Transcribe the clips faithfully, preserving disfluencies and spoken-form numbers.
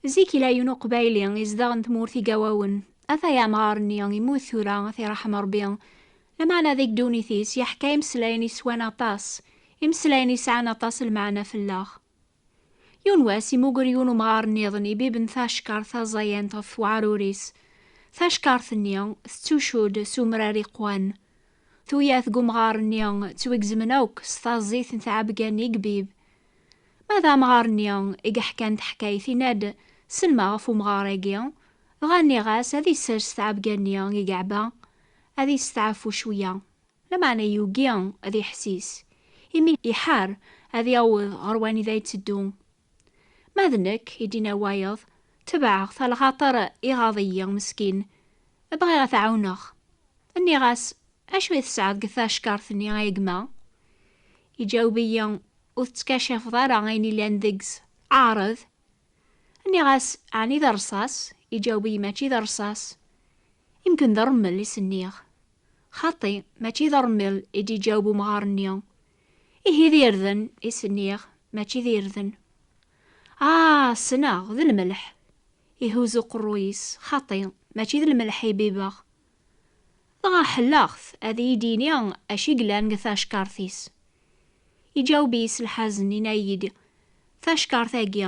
Zik ila yiwen uqbayli izdeɣen tmurt igawawen. Ataya amɣar-nni, immut tura, ad t-iṛaḥem Ṛebbi. Lameɛna deg ddunit-is yeḥka imeslayen iswan aṭas, imeslayen isɛan aṭas n lmeɛna fell-aɣ. Yiwen wass imuger yiwen umɣar nniḍen ibiben tacekkart taẓayant ɣef weɛrur-is. Tacekkart-nni tettucud s umrar iqwan. Tuyat deg umɣar-nni ttwigezmen akk s taẓit n tɛebga-nni i ibib. Ma d amɣar-nni i yeḥkan taḥkayt, yenna-d: "Selmeɣ ɣef umɣar-agi, dɣa nniɣ-as ad isers tɛebga-nni i yeɛba, ad isteɛfu cwiya." Lameɛna yugi ad iḥessis, imi iḥar ad yaweḍ ɣer wanida yetteddu. "Ma d nekk," i d-yenna wayeḍ, "tebɛeɣ-t, alaxaṭer iɣaḍ-iyi meskin. Bɣiɣ ad t-ɛawneɣ." Nniɣ-as: "Acu i tesɛiḍ deg tacekkart-nni, a gma?" Iǧaweb-iyi: "Ur tettkacafeḍ ara ayen illan deg-s. Ɛreḍ." Nniɣ-as: "Ɛni d rrṣaṣ?" Iǧaweb-iyi: "Mačči d rrṣaṣ." "Imken d rrmel," i s-nniɣ. "Xaṭi, mačči d rrmel," i d-iǧaweb umɣar-nni. "Ihi d irden," i s-nniɣ. "Mačči d irden." "Ah, ssneɣ, d lmelḥ." Ihuzz uqerruy-is: "Xaṭi, mačči d lmelḥ i bibeɣ." Dɣa ḥelleɣ-t ad iyi-d-yini acu i yellan deg tacekkart-is. Iǧaweb-iyi s lḥazen, yenna-yi-d: "Tacekkart-agi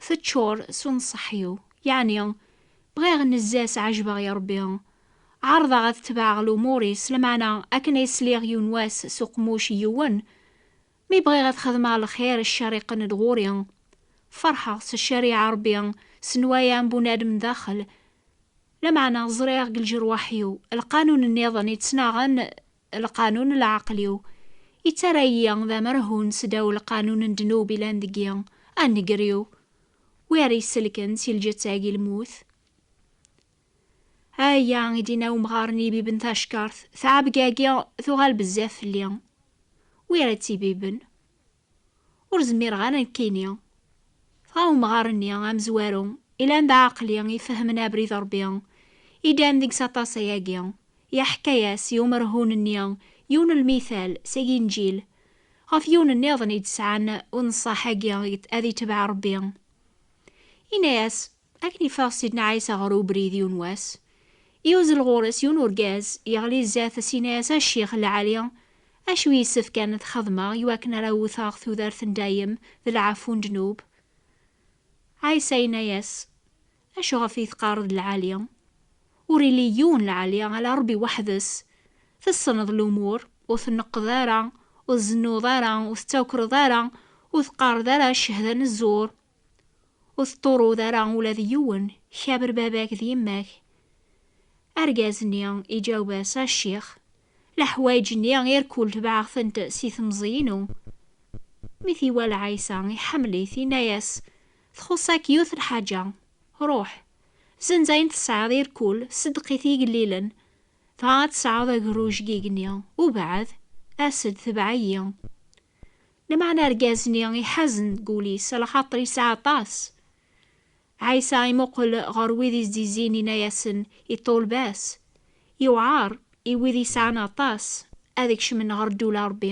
teččur s unṣeḥ-iw, yeɛni bɣiɣ nezzeh s ɛejbeɣ i Ṛebbi. Ɛerḍeɣ ad tebɛeɣ lumuṛ-is, lameɛna akken ay sliɣ yiwen wass s uqemmuc n yiwen, mi bɣiɣ ad xedmeɣ lxir, ccer iqqen-d ɣur-i. Ferḥeɣ s ccariɛa n Ṛebbi, s nnwaya n bunadem daxel. Lameɛna ẓriɣ deg lǧerwaḥ-iw lqanun nniḍen yettnaɣen lqanun n leɛqel-iw, yettarra-yi d amerhun sdaw lqanun n ddnub ilan deg-i, anegr-iw, wi ara iselken si lǧetta-agi lmut." "Aya," i d-yenna umɣar-nni ibiben tacekkart, "tɛebga-agi tuɣal bezzaf fell-i. Wi ara tt-ibiben? Ur zmireɣ ara nekkini." Dɣa umɣar-nni amezwaru, ilan d aɛeqli, ifehmen abrid Ṛebbi, idan deg-s aṭas ayagi, yeḥka-yas i umerhun-nni yiwen n lmital seg Inǧil ɣef yiwen nniḍen i d-sɛan unṣaḥ-agi ad itbeɛ Ṛebbi. Yenna-yas: "Akken iffeɣ Sidna Ɛisa ɣer ubrid yiwen wass, yuzzel ɣur-s yiwen urgaz, yeɣli zdat-s, yenna-yas: 'A ccix lɛali, acu i yessefkan ad t-xedmeɣ i wakken ara wwteɣ tudert n dayem d lɛafu n ddnub?'" Ɛisa yenna-yas: "Acu ɣef i teqqareḍ lɛali? Ur illi yiwen lɛali, ala Ṛebbi weḥd-s. Tessneḍ lumuṛ, ur tneqqeḍ ara, ur tzennuḍ ara, ur tettakreḍ ara, ur teqqareḍ ara ccehda n zzur, ur teṭṭuruḍ ara ula d yiwen, kaber baba-k d yemma-k." Argaz-nni iǧaweb-as: "A ccix, leḥwayeǧ-nni irkul tebɛeɣ-tent si temẓi-inu." Mi t-iwala Ɛisa, iḥemmel-it, yenna-yas: "Txuṣṣ-ak yiwet lḥaǧa. Ruḥ, zzenz ayen tesɛiḍ irkul, seddeq-it i igellilen, dɣa ad tesɛuḍ agerruj deg igenni. Ubeɛd, as-d, tbeɛ-iyi." Lameɛna argaz-nni iḥazen deg wul-is, alaxaṭer yesɛa aṭas. Ɛisa imuqel ɣer wid i s-d-izzin, yenna-yasen: "Iṭulba-s, yewɛer i wid yesɛan aṭas ad kecmen ɣer ddula Ṛebbi."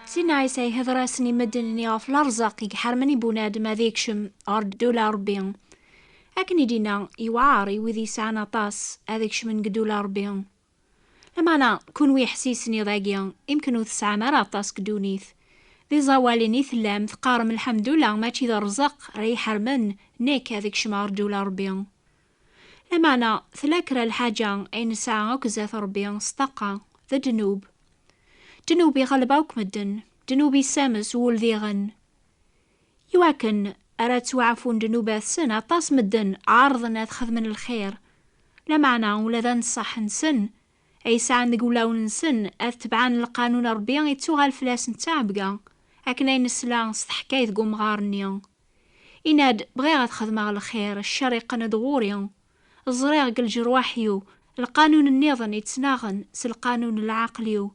Sidna Ɛisa ihedder-asen i medden-nni ɣef lerẓaq i iḥermen i bunadem ad ikcem ɣer ddula Ṛebbi. Akken i d-yenna, yewɛer i wid yesɛan aṭas ad kecmen deg ddula Ṛebbi. Lameɛna, kunwi iḥessisen iḍ-agi, imken ur tesɛam ara aṭas deg ddunit. D iẓawalen i tellam, teqqarem: "Lḥemdullah, mačči d rrezq ara iḥermen nekk ad kecmeɣ ɣer ddula Ṛebbi." Lameɛna, tella kra lḥaǧa ay nesɛa akk zdat Ṛebbi s ṭṭaqa, d ddnub. Ddnub iɣleb akk medden, ddnub issames wul diɣen. Iwakken ara ttwaɛfun ddnubat-nsen, aṭas medden ɛerḍen ad xedmen lxir, lameɛna ula d aneṣṣaḥ-nsen ay sɛan deg wulawen-nsen ad tebɛen lqanun n Ṛebbi, ittuɣal fell-asen d ttɛebga, akken ay nesla s teḥkayt deg umɣar-nni. Yenna-d: "Bɣiɣ ad xedmeɣ lxir, ccer iqqen-d ɣur-i. Ẓriɣ deg lǧerwaḥ-iw lqanun nniḍen yettnaɣen s lqanun n lɛaqel-iw,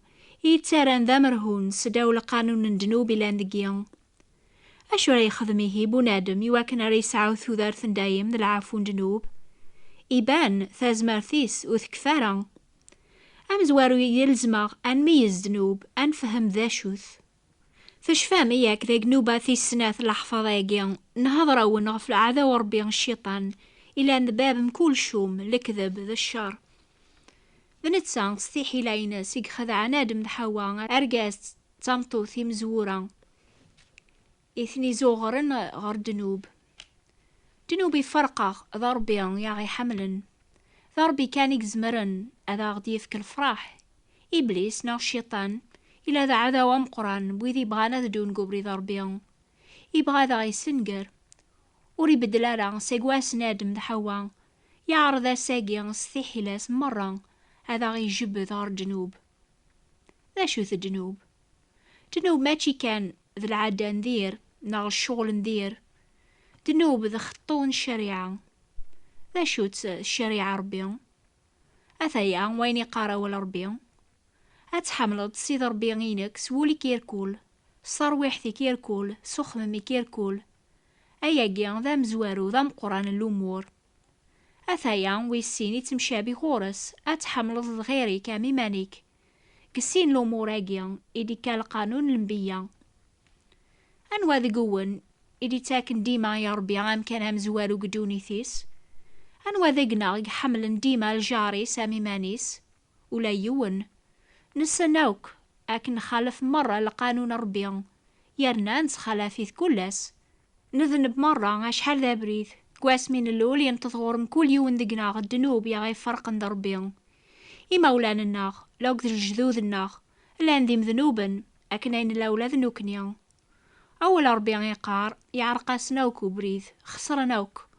i yettarran d amerhun seddaw lqanun n ddnub ilan deg-i." Acu ara yexdem ihi bunadem iwakken ara yesɛu tudert n dayem d lɛafu n ddnub? Iban, tazmert-is ur tekfi ara. Amezwaru, yelzem-aɣ ad nmeyyez ddnub, ad nefhem d acu-t. Tecfam yak deg nnuba tis snat n leḥfaḍa-agi, nhedr-awen ɣef lɛadaw n Ṛebbi, cciṭan, ilan d bab mkul cum, lekdeb d ccer. D netta s tiḥila-ines i ixedɛen Adem d Ḥawa, argaz d tameṭṭut imezwura, i ten-izuɣren ɣer ddnub. Ddnub iferq-aɣ d Ṛebbi i aɣ-iḥemmlen. D Ṛebbi kan i izemren ad aɣ-d-yefk lefraḥ. Iblis neɣ cciṭan, ila d aɛdaw ameqqran n wid ibɣan ad ddun deg ubrid n Ṛebbi. Ibɣa ad aɣ-issenger. Ur ibeddel ara seg wass n Adem d Ḥawa. Yeɛreḍ ass-agi s tiḥila-s merra ad aɣ-ijebbed ɣer ddnub. D acu-t ddnub? Ddnub mačči kan d lɛadda n dir neɣ ccɣel n dir. Ddnub d xeṭṭu n ccariɛa. D acu-tt ccariɛa n Ṛebbi? Ataya wayen iqqar awal Ṛebbi: "Ad tḥemmleḍ Ssid Ṛebbi-inek s wul-ik irkul, s terwiḥt-ik irkul, s uxemmem-ik irkul." Ayagi d amezwaru d ameqqran n lumur. Ataya wis sin ittemcabi ɣur-s: "Ad tḥemmleḍ lɣir-ik am iman-ik." Deg sin lumur-agi i d-ikka lqanun n lenbeyya. Anwa deg-wen i d-ittaken dima i Ṛebbi amkan amezwaru deg ddunit-is? Anwa deg-neɣ i iḥemmlen dima lǧar-is am iman-is? Ula yiwen. Nessen akk akken nxalef merra lqanun n Ṛebbi, yerna nettxalaf-it kul ass. Nedneb merra acḥal d abrid. Deg wasmi nlul, yenṭeḍ ɣur mkul yiwen deg-neɣ ddnub i aɣ-iferqen d Ṛebbi. Imawlan-nneɣ, la akked lejdud-nneɣ, llan d imednuben, akken ay nella ula d nekkni. Awal Ṛebbi iqqar: "Yeɛreq-asen akk ubrid, xesren akk.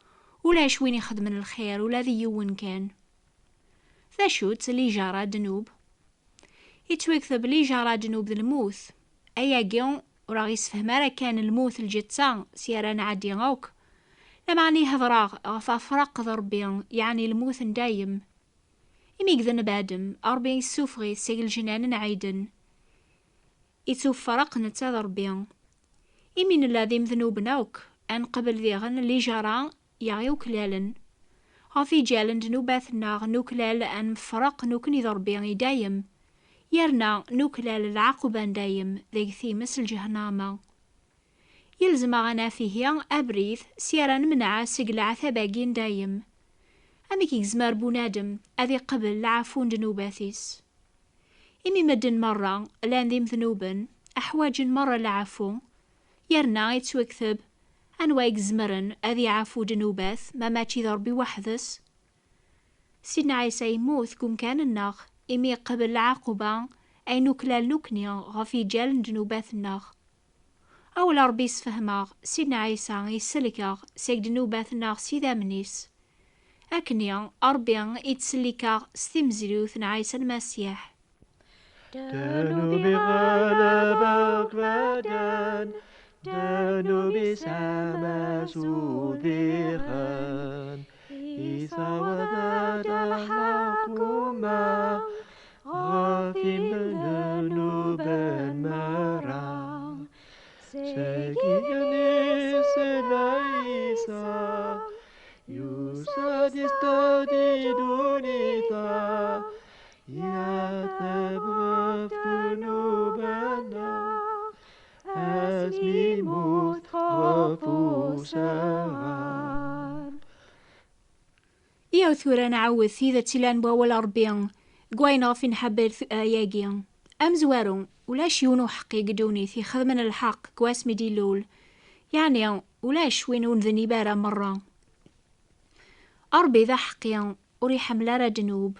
Ulac win ixedmen lxir, ula d yiwen kan." D acu-tt lijara ddnub? Ittwakteb lijara ddnub d lmut. Ayagi ur aɣ-yessefhem ara kan lmut lǧetta s ara nɛeddi akk. Lameɛna i hedreɣ ɣef afraq d Ṛebbi, yeɛni lmut n dayem. Imi i idenb Adem, Ṛebbi issufeɣ-it seg lejnan n Ɛiden. Ittuferreq netta d Ṛebbi. Imi nella d imednuben akk, ad nqabel diɣen lijara i aɣ-yuklalen. Ɣef iǧal n ddnubat-nneɣ nuklal ad nefreq nekkni d Ṛebbi i dayem, yerna nuklal lɛaquba n dayem deg times n lǧehnama. Yelzem-aɣ ad naf ihi abrid s ara nemneɛ seg leɛtab-agi n dayem. Amek i yezmer bunadem ad iqabel lɛafu n ddnubat-is? Imi medden merra llan d imednuben, ḥwaǧen merra lɛafu, yerna ittwakteb: "Anwa i izemren ad iɛafu ddnubat ma mačči d Ṛebbi weḥd-s?" Sidna Ɛisa yemmut deg umkan-nneɣ, imi iqbel lɛaquba ay nuklal nekkni ɣef iǧal n ddnubat-nneɣ. Awal Ṛebbi yessefhem-aɣ, Sidna Ɛisa isellek-aɣ seg ddnubat-nneɣ s idammen-is. Akkenni, Ṛebbi ittsellek-aɣ s timezliwt n Ɛisa Lmasiḥ. Ddnub iɣleb akk medden, ddnub isɛa ammas udiɣen, isaweḍ-d lḥukuma ɣef imednuben merra. Seg igenni s Ɛisa, yusa-d isṭad i ddunit-a, yeɛteb ɣef ddnub-nneɣ, asmi yemmut ɣef usɣar. Iyaw tura nɛawed tidet ilan n wawal Ṛebbi deg wayen ɣef i nḥebber t-, ayagi. Amezwaru, ulac yiwen uḥeqqi deg ddunit ixedmen lḥeqq deg wasmi d-ilul. Yeɛni, ulac win ur nednib ara merra. Ṛebbi d aḥeqqi, ur iḥemmel ara ddnub.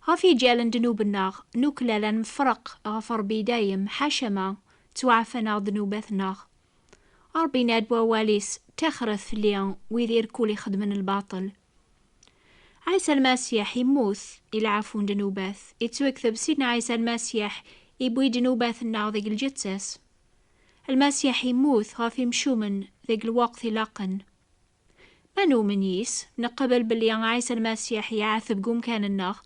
Ɣef iǧal n ddnub-nneɣ, nuklal ad nefreq ɣef Ṛebbi i dayem, ḥaca ma ttwaɛfan-aɣ ddnubat-nneɣ. Ṛebbi yenna-d wawal-is: "Ṭixret fell-i wid irkul ixeddmen lbaṭel." Ɛisa Lmasiḥ immut i lɛafu n ddnubat. Ittwakteb Sidna Ɛisa Lmasiḥ iwwi ddnubat-nneɣ deg lǧetta-s. Lmasiḥ immut ɣef imcumen deg lweqt ilaqen. Ma numen yis, neqbel belli Ɛisa Lmasiḥ iɛeteb deg umkan-nneɣ,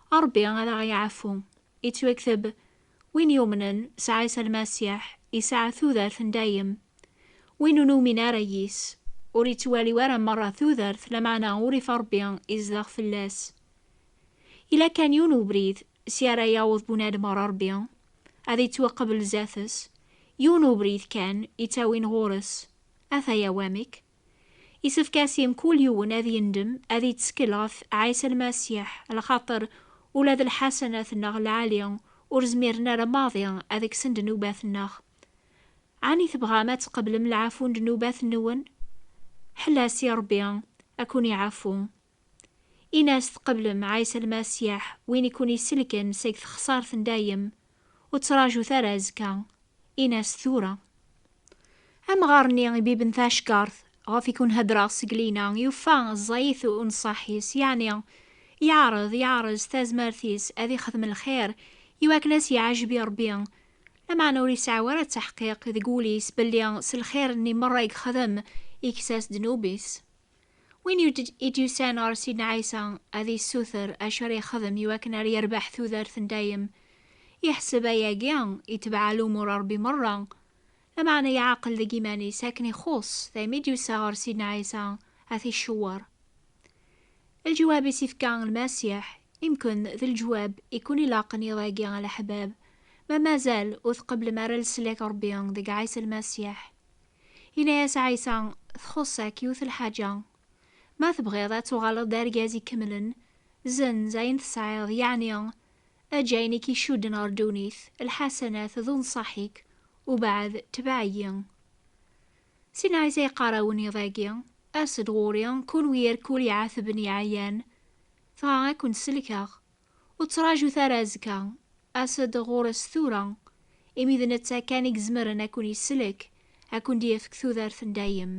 Ṛebbi ad aɣ-iɛfu. Ittwakteb: "Win yumnen s Ɛisa Lmasiḥ, isɛa tudert n dayem." Win ur numin ara yis, ur ittwali ara merra tudert, lameɛna urrif n Ṛebbi izdeɣ fell-as. Ila kan yiwen ubrid si ara yaweḍ bunadem ɣer Ṛebbi, ad ittwaqbel zdat-s, Yiwen ubrid kan i ttawin ɣur-s. Ataya wamek. Isefk-as i mkul yiwen ad yendem, ad yettkel ɣef Ɛisa Lmasiḥ, lxaṭer ula d lḥasanat-nneɣ lɛali ur zmiren ara maḍi ad kksen ddnubat-nneɣ. Ɛni tebɣam ad tqeblem lɛafu n ddnubat-nwen? Ḥellas i Ṛebbi ad ken-iɛafu. Ini-as tqeblem Ɛisa Lmasiḥ, win i ken-iselken seg texṣart n dayem. Ur ttraǧut ara azekka. Ini-as tura. Amɣar-nni ibiben taceggart ɣef i kun-heddreɣ seg lina yufa ẓẓayet unṣaḥ-is, yeɛni yeɛreḍ, yeɛreẓ tazmert-is ad ixdem lxir i wakken ad s-yeɛjeb i Ṛebbi, lameɛna ur yesɛi ara ttaḥqiq deg wul-is belli s lxir-nni merra i yexdem, ikkes-as ddnub-is. Win i d-, i d-yusan ɣer Sidna Ɛisa ad yessuter acu ara yexdem i wakken ara yerbeḥ tudert n dayem, yeḥseb ayagi itbeɛ lumuṛ n Ṛebbi merra, lameɛna yeɛqel deg iman-is akken ixuṣṣ daymi d-yusa ɣer Sidna Ɛisa ad t-icewwer. Leǧwab i s-ifka Lmasiḥ, imken d leǧwab i kun-ilaqen iḍ-agi a leḥbab, ma mazal ur tqeblem ara leslak n Ṛebbi deg Ɛisa Lmasiḥ. Yenna-yas Ɛisa, txuṣṣ-ak yiwet lḥaǧa. Ma tebɣiḍ ad tuɣaleḍ d argaz ikemlen, zzenz ayen tesɛiḍ, yeɛni eǧǧ ayen i k-icudden ɣer ddunit, lḥasanat d unṣaḥ-ik, ubeɛd tbeɛ-iyi. Sidna Ɛisa yeqqar-awen iḍ-agi, as-d ɣur-i, kunwi irkul iɛatben iɛyan, dɣa ad ken-selkeɣ. Ur ttraǧut ara azekka, as-d ɣur-s tura, imi d netta kan i izemren ad ken-isellek, ad ken-d-yefk tudert n dayem.